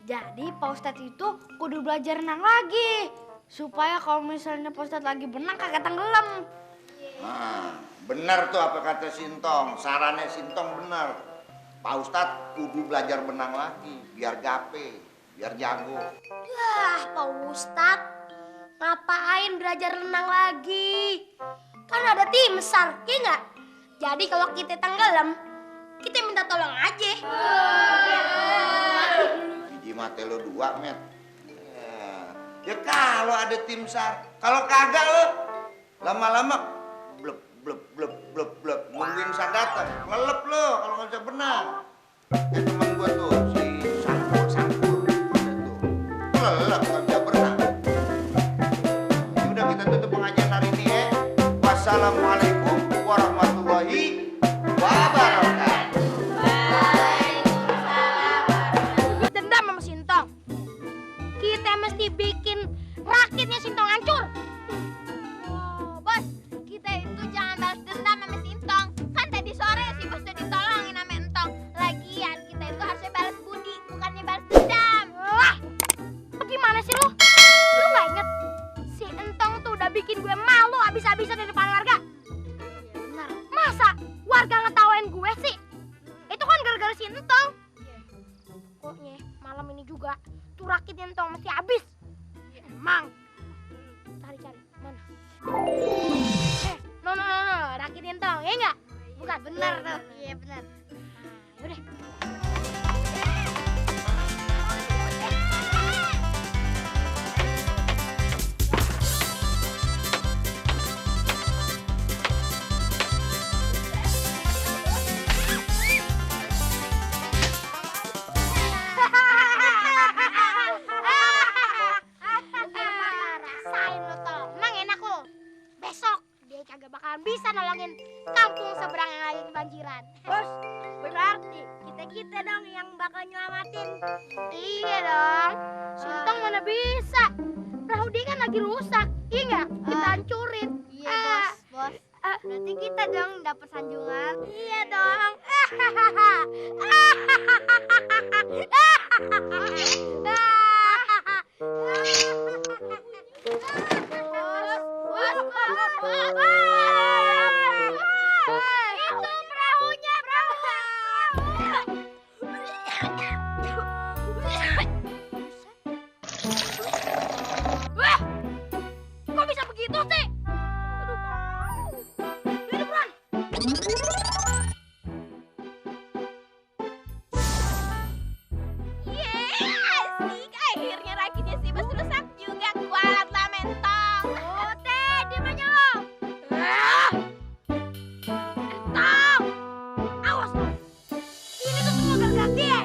Jadi Pak Ustadz itu kudu belajar renang lagi. Supaya kalau misalnya Pak Ustadz lagi berenang kagak tenggelam. Nah, benar tuh apa kata Sintong. Sarannya Sintong benar. Pak Ustadz kudu belajar benang lagi. Biar gape, biar jago. Wah, Pak Ustadz, ngapain belajar renang lagi? Kan ada tim SAR, ya nggak? Jadi kalau kita tenggelam, kita minta tolong aja. Biji mate lo 2, Met. Ya kalau ada tim SAR. Kalau kagak lo, lama-lama blep blep blep blep blep nungguin SAR datang. Ngelep lo kalau nggak bisa benang. Temen gua tuh si Sangkur ada tuh. Ngelep nggak bisa berenang. Ya udah kita tutup pengajian hari ini ya. Wassalamualaikum warahmatullahi wabarakatuh. Dendam sama Sintong. Kita mesti bikin rakitnya Sintong hancur. Oh, bos, kita itu jangan balas dendam sama Sintong. Kan tadi sore si bos udah ditolongin sama Entong. Lagian kita itu harusnya balas budi, bukannya balas dendam. Wah, gimana sih lu? Lu nggak inget? Si Entong tuh udah bikin gue malu abis-abisan di depan warga. Benar. Masa warga ngetawain gue sih? Itu kan gara-gara si Entong. Pokoknya malam ini juga tuh rakit Entong mesti habis. Emang. Cari-cari mana? No, rakit Entong, ya enggak? Bukan, benar tuh. Iya, benar. Nah, yaudah. Rasain lo tol, emang enak lo. Besok dia kagak bakalan bisa nolongin kampung seberang yang lagi kebanjiran. Bos, berarti kita dong yang bakal nyelamatin. Iya dong, Sintong mana bisa. Perahu dia kan lagi rusak, iya nggak? Kita hancurin. Iya bos. Berarti kita dong dapat sanjungan. Iya dong. Itu perahunya, Wah, kok bisa begitu sih? Aduh, ini buruan. Asik, akhirnya rakitnya si Bos rusak juga. Kualat lah Mentong. Oh, Teh, diam aja lo. Mentong, awas lo. Ini tuh semua gara-gara dia.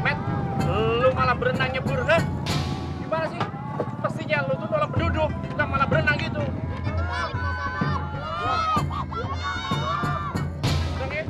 Met, lu malah berenang nyebur, hah? Gimana sih? Pastinya lu tuh malah penduduk, bukan malah berenang gitu. Bukan ya?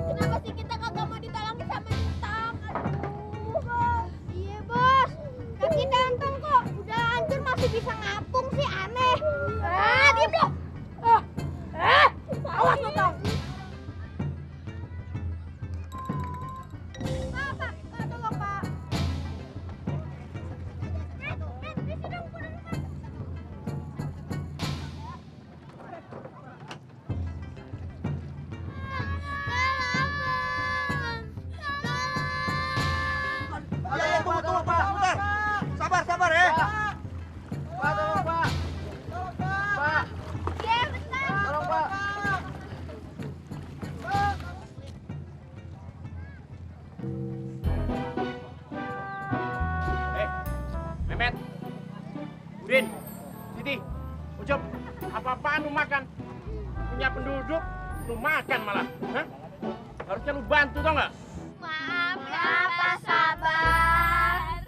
Kenapa sih kita kagak mau ditolongin sama Sintong? Aduh, bos. Iya, bos. Kan kita Entong kok udah hancur masih bisa ngapung sih, aneh. Diam lo. Awas lo, Tong. Pak, tolong, Pak. Di sini dong, apaan lu makan? Punya penduduk, lu makan malah. Hah? Harusnya lu bantu tau nggak? Maaf ya, Pak Sabar.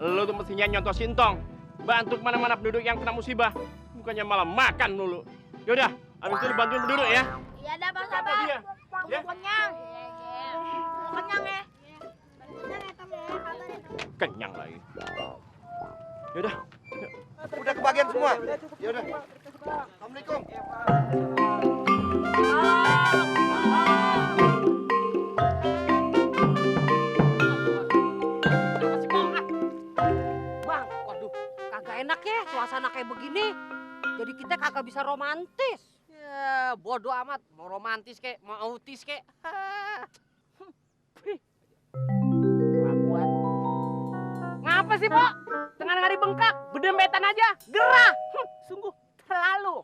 Lu tuh mestinya nyontoh Sintong. Bantu kemana-mana penduduk yang kena musibah. Bukannya malah makan dulu. Yaudah, habis itu lu bantuin penduduk ya. Iya dah, Pak Kata Sabar. dia. Tunggu Ya. kenyang. Kenyang ya. Kenyang lagi. Yaudah. Udah kebagian semua. Ya udah. Assalamualaikum. Bang, waduh, kagak enak ya suasana kayak begini. Jadi kita kagak bisa romantis. Ya, bodoh amat. Mau romantis kek, mau autis kek. Kelakuan. Ngapa sih, Pok? Tengah hari bengkak, bedembetan aja, gerah. Sungguh terlalu.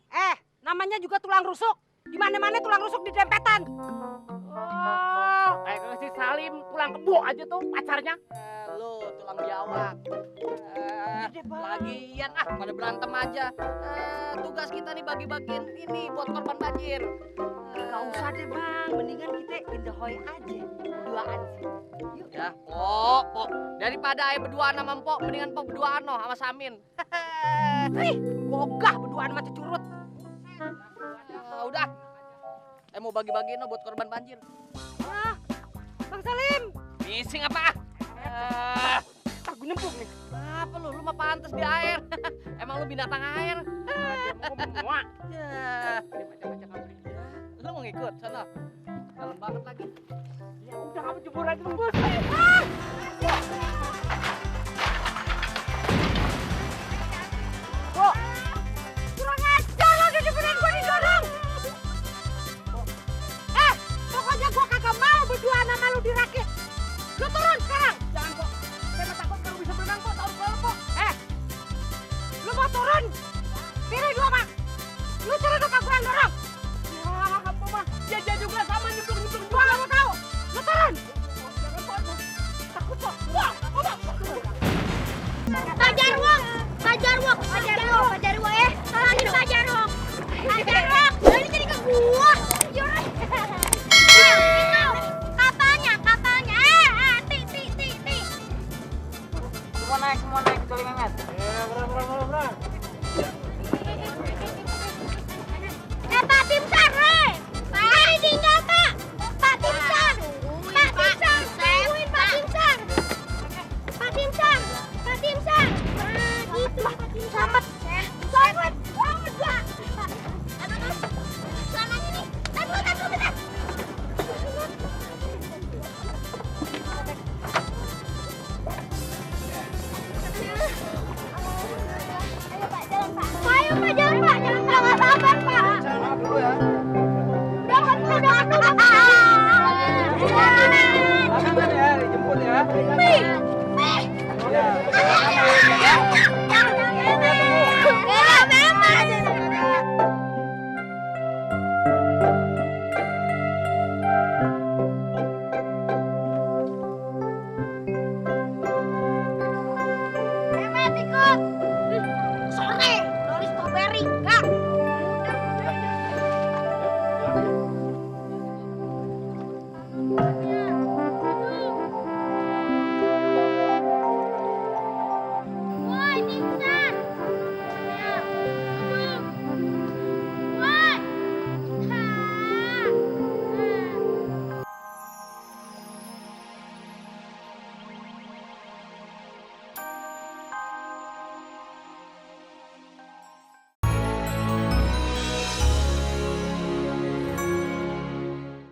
Namanya juga tulang rusuk. Di mana-mana tulang rusuk di dempetan. Oh, kayak si Salim, tulang kebo aja tuh pacarnya. Lu tulang biawak. Lagian pada berantem aja. Tugas kita nih bagi-bagiin ini buat korban banjir. Gak usah deh, Bang. Mendingan kita in the hoy aja. Berduaan sih. Yuk. Ya, Pok. Daripada ayah berduaan sama Mpok, mendingan Pok berduaan no sama Samin. Wih, gogah berduaan sama curut. Udah. Mau bagi-bagiin no buat korban banjir. Bang Salim. Bising apa? Gue nyempuk nih. Apa lu mah pantes di air. Emang lu binatang air. Muak. Ya. Lu mau ngikut sana? Dalam banget lagi. Ya udah, kamu jebur aja bungkus. Kurang ajar lo di depan gue didorong. Pokoknya gue kagak mau berduaan sama lu dirakit. Lu turun sekarang. Jangan kok. Saya mah takut kalau bisa berenang kok. Tahu kalau kok. Lu mau turun? Pilih dua, Bang. Lu turun apa gue yang dorong? Ya, apa mah? Dia juga sama nyemplung-nyemplung Gue juga. gak mau tahu. Lu turun. Jangan kok. Takut kok. Wah, Pak Jarwo, Pak Jarwo, Pak Jarwo, Pak Jarwo ya. Tolongin Pak Jarwo. Pak Jarwo, ini jadi ke gua. Kapalnya. Ti. Semua naik, kecuali Mehmet. Berat. Pak Timsar, Pak tinggal Pak. Pak Timsar. Tungguin Pak Timsar. Pak Timsar. Gitu. Selamat. Selamat, Pak. Aduh. Selamat ini. Tunggu, bentar. Ayo Pak, jalan Pak. Jangan sabar Pak. Maaf dulu ya. Jangan dulu. Belakangan ya, dijemput ya. Nih. Ya.